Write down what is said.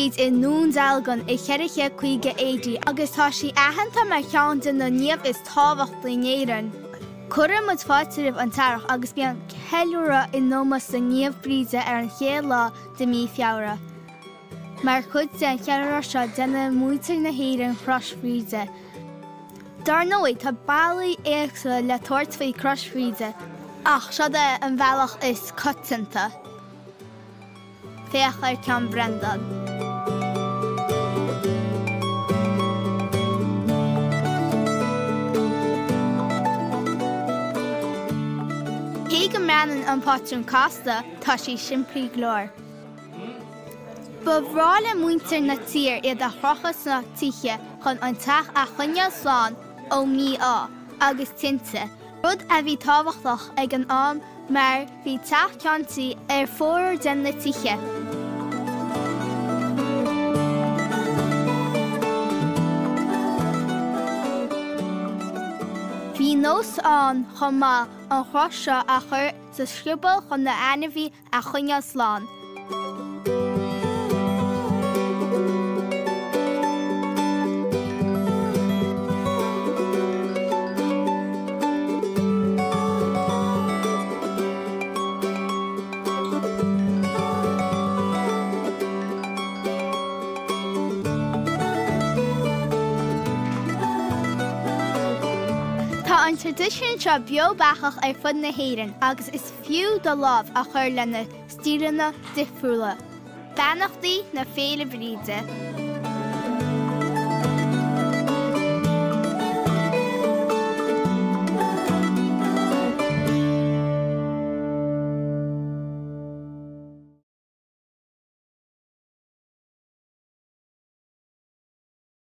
Bríd i nDún Dealgan i 450 AD agus tá sí aitheanta mar cheann de na naoimh is tábhachtaí in Éirinn. Cuireann muid fáilte roimh an t-earrach agus bíonn ceiliúradh in ómós do Naomh Bríde ar an chéad lá de mí Feabhra. Mar chuid den cheiliúradh seo déanann muintir na hÉireann Crois Bhríde. Dar ndóigh tá bealaí éagsúla le tabhairt faoi Chrois Bhríde ach seod é an bealach is coitianta. Féach ar ceann Bhreandáin. Cé go mbreathnaíonn an pátrún casta, tá sé simplí go leor. Ba bhreá le muintir na tíre iad a chrochadh sna tithe chun an teach a choinneáil slán ó mhí-ádh agus tinte, rud a bhí tábhachtach ag an am mar bhí teach ceann tí ar formhór de na tithe. Bhí nós ann chomh maith an chros seo a chur sa scioból chun na hainmhithe a choinneáil slán. Tá an traidisiún seo beo beathach ar fud na hÉireann agus is fiú do lámh a chur lena stíleanna difriúla. Beannachtaí na Féile Bríde.